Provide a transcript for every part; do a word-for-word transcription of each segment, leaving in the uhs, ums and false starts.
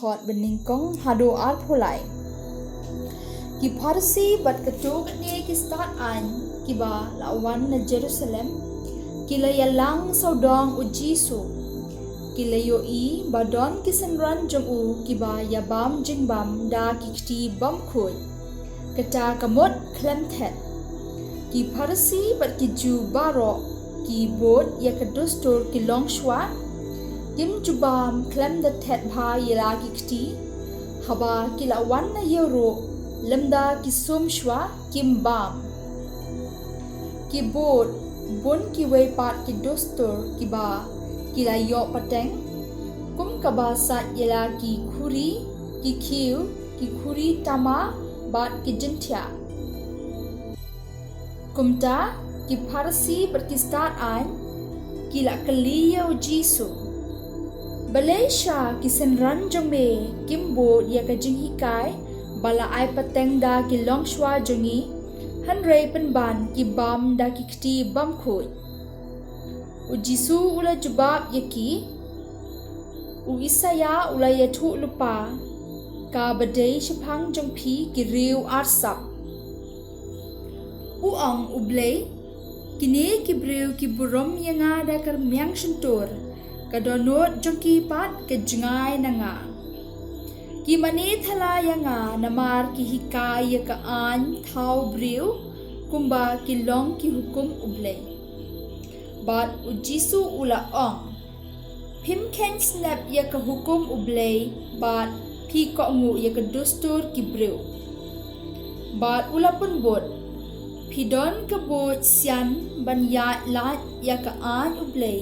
Kot banyngkong haduh arphew lai. Ki Pharisi bad kato katne ki stad aiñ kiba la wan na Jerusalem, ki la ïalang sawdong u Jisu. Ki la ïohi ba don ki synran jong u kiba ïabam jingbam da ki kti bymkhuid. Kata ka mut khlem thet. Ki Pharisi bad ki Jiw baroh ki bud ïa ka dustur ki long shuwa. Kim ju bam khlem da thet bha ïa la ki kti. Haba ki la wan na ïew ruh, lymda ki sum shuwa, kim bam. Ki bud bun kiwei pat ki dustur kiba ki la ïoh pateng, kum kaba sait ïa la ki khuri, ki khiew, ki khuri tama bad ki jynthiah. Kumta ki Pharisi bad ki stad aiñ ki la kylli ïa u Jisu, "Balei sha ki synran jong me kim bud ïa ka jinghikai ba la ai pateng da ki longshuwa jong ngi, hynrei pynban ki bam da ki kti bymkhuid?" U Jisu u la jubab ïa ki, "U Isaïah u la ïathuh lypa kaba dei shaphang jong phi ki riew arsap. U ong U Blei, kine ki briew ki burom ïa nga da ka rmiang shyntur, ka dohnud jong ki pat ka jngai na nga. Ki mane thala ïa nga namar ki hikai ïa ka aiñ thaw briew kumba ki long ki hukum U Blei." Bad u Jisu u la ong, "Phim kheiñ snep ïa ka hukum U Blei bad phi kohnguh ïa ka dustur ki briew." Bad u la pynbud, "Phi don ka buit sian ban ïaid lait ïa ka aiñ U Blei,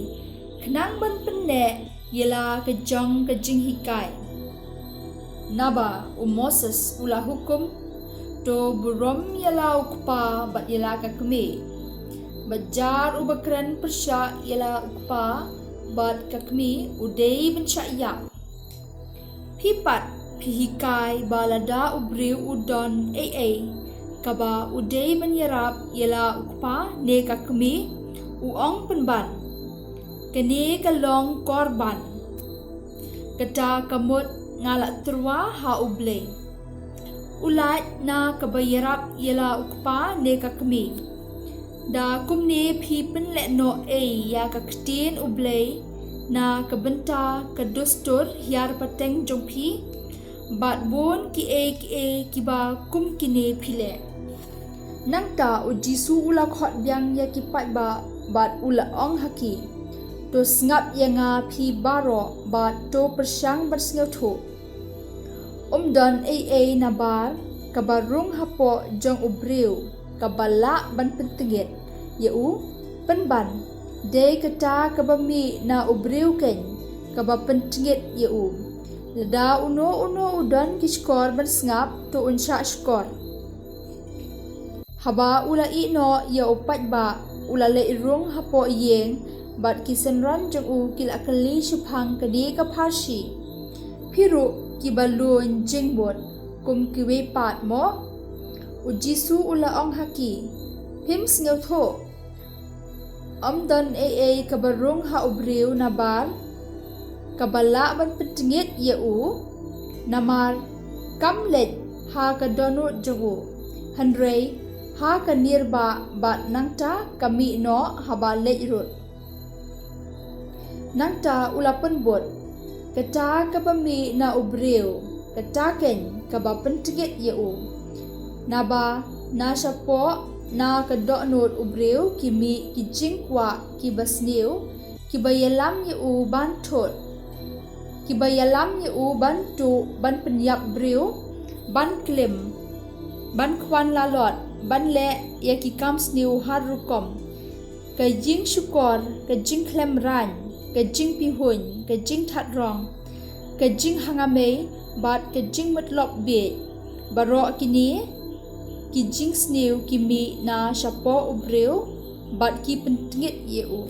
khnang ban pynneh ïa la ka jong ka jinghikai. Naba u Moses u la hukum, 'To burom ïa la u kpa bad ïa la ka kmie.' Bad jar uba kren pyrshah ïa la u kpa bad ka kmie u dei ban shah ïap. Phi pat phi hikai ba lada u briew u don ei ei kaba u dei ban ïarap ïa la u kpa ne ka kmie, u ong pynban, 'Kane ka long korban.' Kata ka mut nga la tyrwa ha U Blei. U lait na kaba ïarap ïa la u kpa ne ka kmie. Da kumne phi pynleh noh ei ïa ka ktien U Blei na ka bynta ka dustur hiar pateng jong phi, bad bun kiei kiei kiba kum kine phi leh." Nangta u Jisu u la khot biang ïa ki paidbah bad u la ong ha ki, "To sngap ïa nga phi baroh bad to pyrshang ban sngewthuh. Um don ei ei nabar kaba rung hapoh jong u briew kaba lah ban pyntngit ïa u, pynban dei kata kaba mih na u briew keiñ kaba pyntngit ïa u. Lada uno uno u don ki shkor ban sngap, to un shah shkor." Haba u la ïeh noh ïa u paidbah, u la leit rung hapoh ïing, bad ki synran jong u ki la kylli shaphang kane ka pharshi, "Phi ruh kiba luiñ jingmut kum kiwei pat mo?" U Jisu u la ong ha ki, "Phim sngewthuh. Um don ei ei kaba rung ha u briew nabar kaba lah ban pyntngit ïa u, namar kam leit ha ka dohnud jong u, hynrei ha ka nirbah, bad nangta ka mih noh haba leit rut." Nangta u la pynbud, "Kata kaba mih na u briew, kata keiñ kaba pyntngit ïa u. Naba na shapoh na ka dohnud u briew ki mih ki jingkwah kiba sniew, kiba ïalam ïa u ban thut, kiba ïalam ïa u ban tuh, ban pynïap briew, ban klim, ban khwan lalot, ban leh ïa ki kam sniew har rukom, ka jingshukor, ka jingkhlem raiñ, ka jingpihuiñ, ka jingthatrong, ka jinghangamei, bad ka jingmutlop bieit. Baroh kine ki jingsniew ki mih na shapoh u briew, bad ki pyntngit ïa u."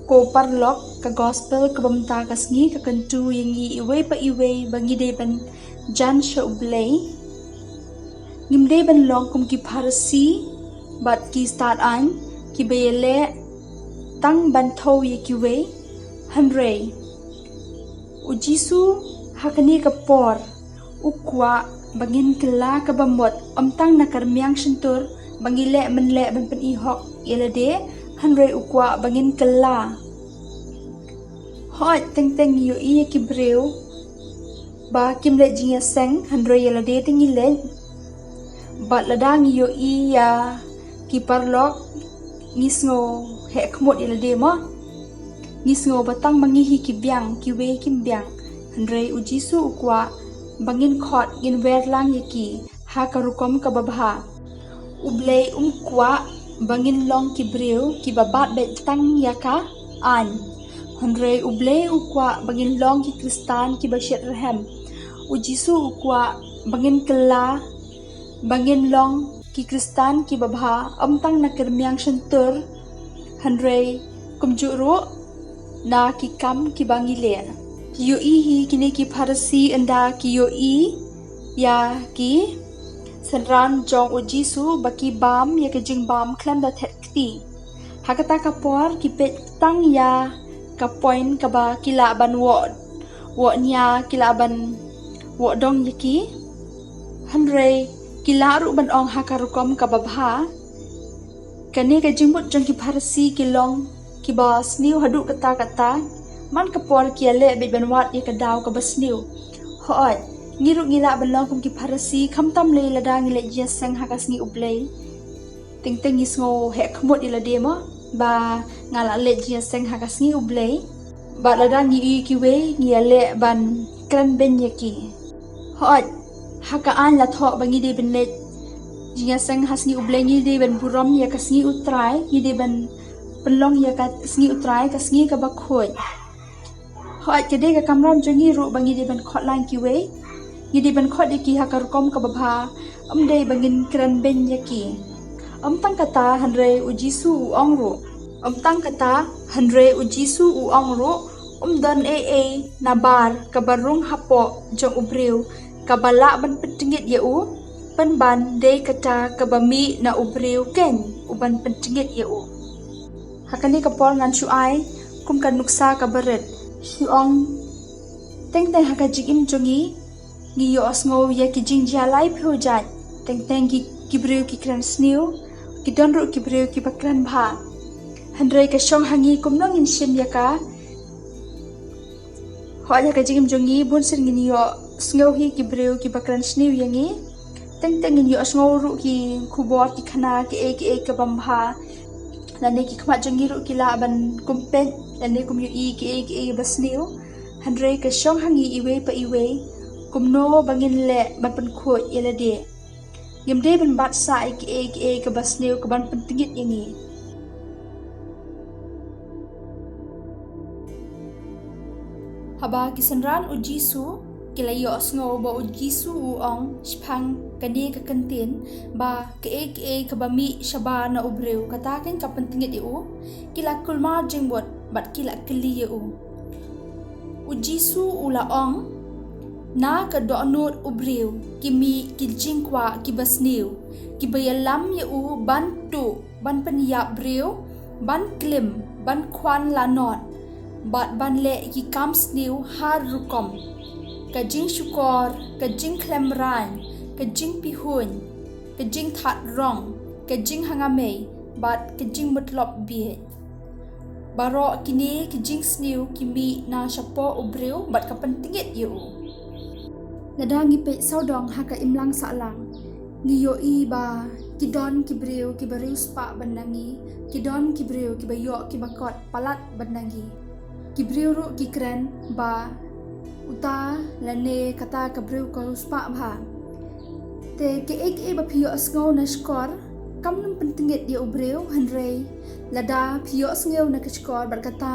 Ko paralok, ka gospel kaba mynta ka sngi ka kyntu ïa ngi iwei pa iwei ba ngi dei ban jan sha U Blei. Ngim dei ban long kum ki Pharisi bad ki stad aiñ kiba ïaleh tang ban thew ïa kiwei, hynrei U Jisu ha kane ka por u kwah ba ngin kylla ka bamut, ym tang na ka rmiang shyntur ba ngi leh mynleh ban pynihok ïa lade, hynrei u kwah ba ngin kylla. Hooid, teng teng ngi ïohi ïa ki briew ba kim leh jingïaseng, hynrei ïa lade te ngi leh. Bad lada ngi ïohi ïa ki paralok, ngi sngew heh khmut ïa lade mo. Ngi sngew ba tang ma ngi hi ki biang, kiwei kim biang. Hynrei u Jisu u kwah ba ngin khot, ngin wer lang ïa ki ha ka rukom kaba bha. U Blei um kwah ba ngin long ki briew kiba bat beit tang ïa ka aiñ. Hynrei u Blei u kwah ba ngin long ki Khristan kiba shit rhem. U Jisu u kwah ba ngin kylla, ba ngin long ki Khristan kiba bha, ym tang na ka rmiang shyntur, hynrei kumjuh ruh na ki kam kiba ngi leh. Ïohi hi kine ki Pharisi ynda ki ïohi ïa ki synran jong u Jisu ba ki bam ïa ka jingbam khlem da thet kti. Ha kata ka por ki peit tang ïa ka point kaba ki lah ban woh, woh nia, ki lah ban woh dong ïa ki. Hynrei ki lah ruh ban ong ha ka rukom kaba bha. Kane ka jingmut jong ki Pharisi ki long kiba sniew haduh katta katta. Man ka por ki ïaleh beit ban wad ïa ka daw kaba sniew. Hooid, ngi ruh ngi lah ban long kum ki Pharisi, khamtam lei lada ngi leh jingïaseng ha ka sngi U Blei. Teng teng ngi sngew heh khmut ïa lade mo ba nga la leh jingïaseng ha ka sngi U Blei. Bad lada ngi ïohi kiwei ngi ïaleh ban kren beiñ ïa ki. Hooid, ha ka aiñ la thoh ba ngi dei ban leh jingïaseng ha sngi U Blei, ngi dei ban burom ïa ka sngi U Trai, ngi dei ban pynlong ïa ka sngi U Trai ka sngi kaba khuid. Hooid, ka dei ka kamram jong ngi ruh ba ngi dei ban khot lang kiwei. Ngi dei ban khot ïa ki ha ka rukom kaba bha, ym dei ba ngin kren beiñ ïa ki. Ym tang kata, hynrei u Jisu u ong ruh. Ym tang kata, hynrei u Jisu u ong ruh, um don ei ei nabar kaba rung hapoh jong u briew kaba lah ban pyntngit ïa u, pynban dei kata kaba mih na u briew keiñ uban pyntngit ïa u. Ha kane ka por ngan shu ai kum ka nuksa kaba rit. Shu ong, teng teng ha ka jingim jong ngi, ngi ïohsngew ïa ki jingjia laiphew jait. Teng teng ki, ki briew ki kren sniew, ki don ruh ki briew kiba kren bha. Hynrei ka shong ha ngi kumno ngin shim ïa ka. Hooid, ha ka jingim jong ngi bun sien ngin ïohsngew hi ki briew kiba kren sniew ïa ngi. Teng teng ngin ïohsngew ruh ki khubor ki khana kiei kiei kaba bha. Lane ki khmat jong ngi ruh ki lah ban kum peit lane kum ïohi kiei kiei ba sniew. Hynrei ka shong ha ngi iwei pa iwei kumno ba ngin leh ban pynkhuid ïa lade. Ngim dei ban bat sah ïa kiei kiei kaba sniew kaban pyntngit ïa ngi. Haba ki synran u Jisu ki la ïohsngew ba u Jisu u ong shaphang kane ka kyntien ba kaei kaei kaba mih shabar na u briew kata keiñ ka pyntngit ïa u, ki la kulmar jingmut bad ki la kylli ïa u. U Jisu u la ong, na ka dohnud u briew ki mih ki jingkwah kiba sniew kiba ïalam ïa u ban tuh, ban pynïap briew, ban klim, ban khwan lanot bad ban leh ki kam sniew har rukom. Ka jingshukor, ka jingkhlem rain, ka jingpihuiñ, ka jingthad rong, ka jinghangamei bad ka jingmutlop bieit. Baroh kine ki jingsniew ki mih na shapoh u briew bad ka pyntngit ïa u. Lada ngi peit sawdong ha ka imlang sahlang, ngi ïohi ba ki don ki briew kiba riewspah ban na ngi, ki don ki briew kiba ïoh kiba kot palat ban na ngi. Ki briew ruh ki kren ba uta lane kata ka briew ka riewspah bha. Te kaei kaei ba phi ïohsngew na shkor kam nym pyntngit ïa u briew, hynrei lada phi ïohsngew na ka shkor bad kata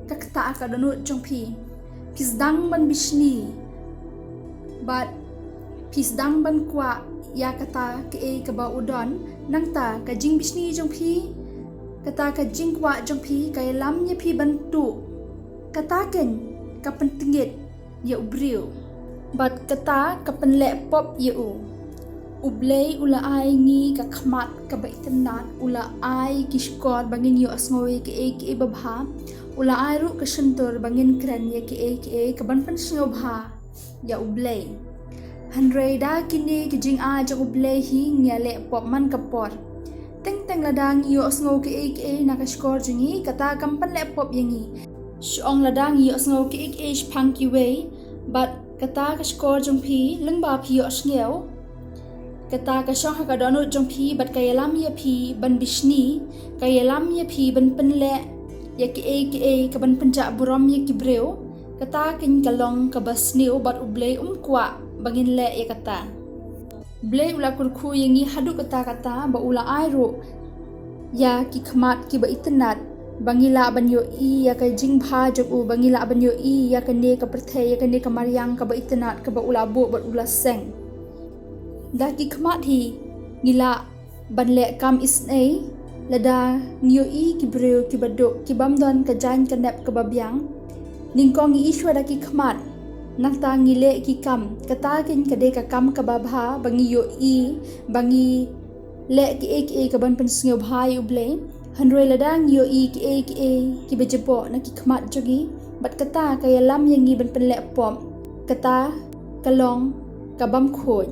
ka ktah ka dohnud jong phi, phi sdang ban bishni bad phi sdang ban kwah ïa kata kaei kaba u don. Nangta ka jingbishni jong phi, kata ka jingkwah jong phi ka ïalam ïa phi ban tuh. Kata keiñ ka pyntngit ïa u briew bad kata ka pynleh pop ïa u. U Blei u la ai ngi ka khmat kaba itynnad, u la ai ki shkor ba ngin ïohsngew ïa kiei kiei ba bha. U la ai ruh ka shyntur ba ngin kren ïa kiei kiei ka ban pynsngewbha ïa U Blei. Hynrei da kine ki jingai jong U Blei hi ngi ïaleh pop man ka por. Teng teng lada ngi ïohsngew kiei kiei na ka shkor jong ngi, kata kam pynleh pop ïa ngi. Shu ong lada ngi ïohsngew kiei kiei shaphang kiwei, bad kata ka shkor jong phi lyngba phi ïohsngew, kata ka shong ha ka dohnud jong phi bad ka ïalam ïa phi ban bishni, ka ïalam ïa phi ban pynleh ïa kiei kiei ka ban pynjah burom ïa ki briew. Kata keiñ ka long kaba sniew bad U Blei um kwah ba ngin leh ïa kata. U Blei u la kyrkhu ïa ngi haduh kata kata ba u la ai ruh ïa ki khmat kiba itynnad, ba ngi lah ban ïohi ïa ka jingbha jong u, ba ngi lah ban ïohi ïa kane ka pyrthei, ïa kane ka mariang kaba itynnad kaba u la buh bad u la seng. Da ki khmat hi ngi lah ban leh kam isynei. Lada ngi ïohi ki briew kiba duk, ki bym don ka jaiñ ka nep kaba biang, nyngkong ngi i shuwa da ki khmat, nangta ngi leh ki kam. Kata keiñ ka dei ka kam kaba bha, ba ngi ïohi, ba ngi leh kiei kiei ka ban pynsngewbha ïa U Blei. Hynrei lada ngi ïohi kiei kiei kiba jaboh na ki khmat jong ngi, bad kata ka ïalam ïa ngi ban pynleh pop, kata ka long ka bym khuid.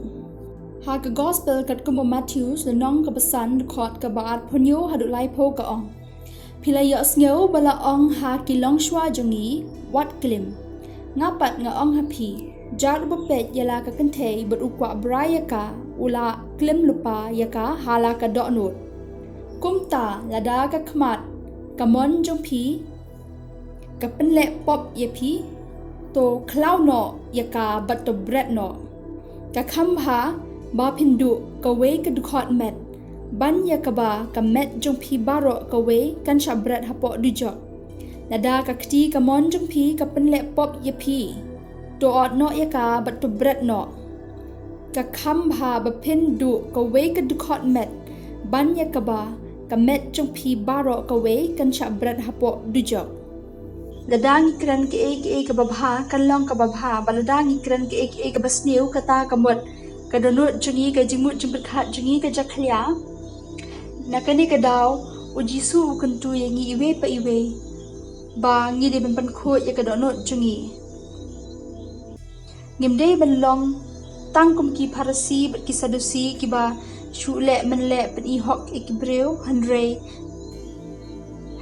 Ha ka Gospel katkum u Mathaios, lynnong kaba san, dkhot kaba arphew hynñiew haduh laiphew, ka ong: Phi la ïohsngew ba la ong ha ki longshuwa jong ngi, wat klim. Nga pat nga ong ha phi, jar uba peit ïa la ka kynthei bad u kwah brai ïa ka, u la klim lypa ïa ka ha la ka dohnud. Kumta lada ka khmat ka mon jong phi ka pynleh pop ïa phi, to khlaw noh ïa ka bad to bret noh. Ka kham bha ba phin duh kawei ka dkhot met, ban ïa kaba ka met jong phi baroh kawei kan shah bret hapoh dujok. Lada ka kti ka mon jong phi ka pynleh pop ïa phi, to ot noh ïa ka bad to bret noh. Ka kham bha ba phin duh kawei ka dkhot met, ban ïa kaba ka met jong phi baroh kawei kan shah bret hapoh dujok. Lada ngi kren kiei kiei kaba bha, kan long kaba bha, bad lada ngi kren kiei kiei kaba sniew, kata ka mut ka dohnud jong ngi, ka jingmut jingpyrkhat jong ngi ka jakhlia. Na kane ka daw, U Jisu u kyntu ïa ngi iwei pa iwei ba ngi dei ban pynkhuid ïa ka dohnud jong ngi. Ngim dei ban long tang kum ki Pharisi bad ki Sadusi kiba shu leh mynleh, pynihok ïa ki briew, hynrei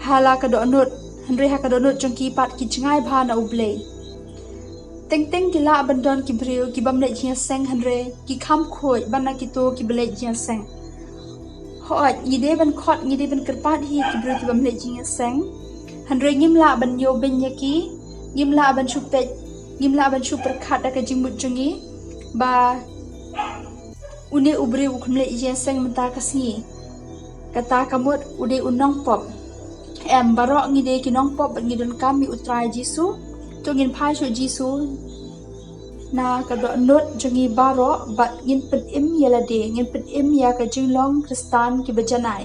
ha la ka dohnud, hynrei ha ka dohnud jong ki pat ki jngai bha na U Blei. Teng teng ki lah ban don ki briew ki bym leh jingïaseng, hynrei ki kham khuid ban na kito kiba leh jingïaseng. Hooid, ngi dei ban khot, ngi dei ban kyrpad hi ki briew ki bym leh jingïaseng. Hynrei ngim lah ban ïoh beiñ ïa ki, ngim lah ban shu peit, ngim lah ban shu pyrkhat da ka jingmut jong ngi ba une u briew u kham leh jingïaseng mynta ka sngi, kata ka mut u dei u nongpop. Em, baroh ngi dei ki nongpop bad ngi donkam ïa U Trai Jisu. To ngin phai sha U Jisu na ka dohnud jong ngi baroh bad ngin pynim ïa lade, ngin pynim ïa ka jinglong Khristan kiba janai.